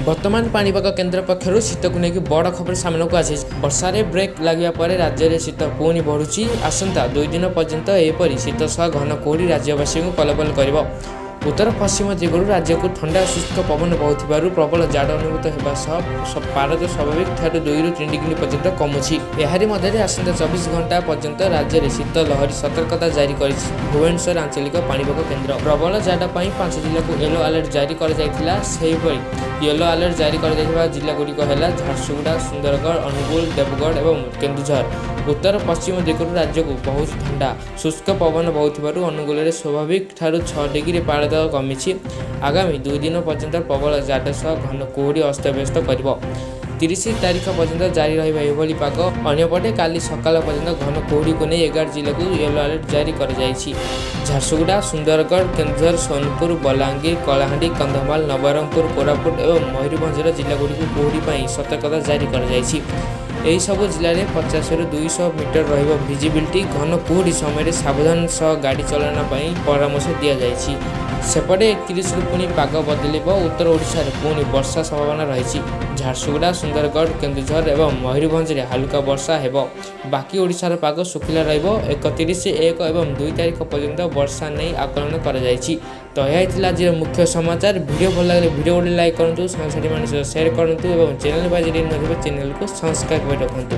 ବର୍ତ୍ତମାନ ପାଣିପାଗ କେନ୍ଦ୍ର ପକ୍ଷରୁ ଶୀତକୁ ନେଇକି ବଡ଼ ଖବର ସାମ୍ନାକୁ ଆସିଛି। ବର୍ଷାରେ ବ୍ରେକ୍ ଲାଗିବା ପରେ ରାଜ୍ୟରେ ଶୀତ ପୁଣି ବଢ଼ୁଛି। ଆସନ୍ତା 2 ଦିନ ପର୍ଯ୍ୟନ୍ତ ଏହିପରି ଶୀତ ସହ ଘନ କୁହୁଡ଼ି ରାଜ୍ୟବାସୀଙ୍କୁ କଲବଲ କରିବ। ଉତ୍ତର ପଶ୍ଚିମ ଦିଗରୁ ରାଜ୍ୟକୁ ଥଣ୍ଡା ଶୁଷ୍କ ପବନ ବହୁଥିବାରୁ ପ୍ରବଳ ଜାଡ଼ ଅନୁଭୂତ ହେବା ସହ ପାରଦ ସ୍ୱାଭାବିକ ଠାରୁ 2ରୁ 3 ଡିଗ୍ରୀ ପର୍ଯ୍ୟନ୍ତ କମୁଛି। ଏହାରି ମଧ୍ୟରେ ଆସନ୍ତା 24 ଘଣ୍ଟା ପର୍ଯ୍ୟନ୍ତ ରାଜ୍ୟରେ ଶୀତ ଲହରୀ ସତର୍କତା ଜାରି କରିଛି ଭୁବନେଶ୍ୱର ଆଞ୍ଚଳିକ ପାଣିପାଗ କେନ୍ଦ୍ର। ପ୍ରବଳ ଜାଡ଼ ପାଇଁ ପାଞ୍ଚ ଜିଲ୍ଲାକୁ ୟେଲୋ ଆଲର୍ଟ ଜାରି କରାଯାଇଥିଲା। ସେହିପରି ୟେଲୋ ଆଲର୍ଟ ଜାରି କରାଯାଇଥିବା ଜିଲ୍ଲାଗୁଡ଼ିକ ହେଲା ଝାରସୁଗୁଡ଼ା, ସୁନ୍ଦରଗଡ଼, ଅନୁଗୁଳ, ଦେବଗଡ଼ ଏବଂ କେନ୍ଦୁଝର। ଉତ୍ତର ପଶ୍ଚିମ ଦିଗରୁ ରାଜ୍ୟକୁ ବହୁତ ଥଣ୍ଡା ଶୁଷ୍କ ପବନ ବହୁଥିବାରୁ ଅନୁଗୁଳରେ ସ୍ୱାଭାବିକ ଠାରୁ 6 ଡିଗ୍ରୀ ପାରଦ କମିଛି। ଆଗାମୀ 2 ଦିନ ପର୍ଯ୍ୟନ୍ତ ପ୍ରବଳ ଜାଡ଼ ସହ ଘନ କୁହୁଡ଼ି ଅସ୍ତବ୍ୟସ୍ତ କରିବ। 30 ତାରିଖ ପର୍ଯ୍ୟନ୍ତ ଜାରି ରହିବ ଏଭଳି ପାଗ। ଅନ୍ୟପଟେ କାଲି ସକାଳ ପର୍ଯ୍ୟନ୍ତ ଘନ କୁହୁଡ଼ିକୁ ନେଇ 11 ଜିଲ୍ଲାକୁ ୟେଲୋ ଆଲର୍ଟ ଜାରି କରାଯାଇଛି। ଝାରସୁଗୁଡ଼ା, ସୁନ୍ଦରଗଡ଼, କେନ୍ଦୁଝର, ସୋନପୁର, ବଲାଙ୍ଗୀର, କଳାହାଣ୍ଡି, କନ୍ଧମାଳ, ନବରଙ୍ଗପୁର, କୋରାପୁଟ ଏବଂ ମୟୂରଭଞ୍ଜର ଜିଲ୍ଲାଗୁଡ଼ିକୁ କୁହୁଡ଼ି ପାଇଁ ସତର୍କତା ଜାରି କରାଯାଇଛି। ଏହିସବୁ ଜିଲ୍ଲାରେ 50ରୁ 200 ମିଟର ରହିବ ଭିଜିବିଲିଟି। ଘନ କୁହୁଡ଼ି ସମୟରେ ସାବଧାନ ସହ ଗାଡ଼ି ଚାଳନା ପାଇଁ ପରାମର୍ଶ ଦିଆଯାଇଛି। ସେପଟେ 31ରୁ ପୁଣି ପାଗ ବଦଳିବ। ଉତ୍ତର ଓଡ଼ିଶାରେ ପୁଣି ବର୍ଷା ସମ୍ଭାବନା ରହିଛି। ଝାରସୁଗୁଡ଼ା, ସୁନ୍ଦରଗଡ଼, କେନ୍ଦୁଝର ଏବଂ ମୟୂରଭଞ୍ଜରେ ହାଲୁକା ବର୍ଷା ହେବ। ବାକି ଓଡ଼ିଶାର ପାଗ ଶୁଖିଲା ରହିବ। 31, 1 ଏବଂ 2 ତାରିଖ ପର୍ଯ୍ୟନ୍ତ ବର୍ଷା ନେଇ ଆକଳନ କରାଯାଇଛି। ତ ଏହା ଥିଲା ଆଜିର ମୁଖ୍ୟ ସମାଚାର। ଭିଡ଼ିଓ ଭଲ ଲାଗିଲେ ଭିଡ଼ିଓ ଗୋଟେ ଲାଇକ୍ କରନ୍ତୁ, ସାଙ୍ଗସାଥିମାନଙ୍କ ସହିତ ସେୟାର କରନ୍ତୁ ଏବଂ ଚ୍ୟାନେଲ୍ ପାଇଁ ଯଦି ନଥିବେ, ଚ୍ୟାନେଲକୁ ସବସ୍କ୍ରାଇବ୍ କରି ରଖନ୍ତୁ।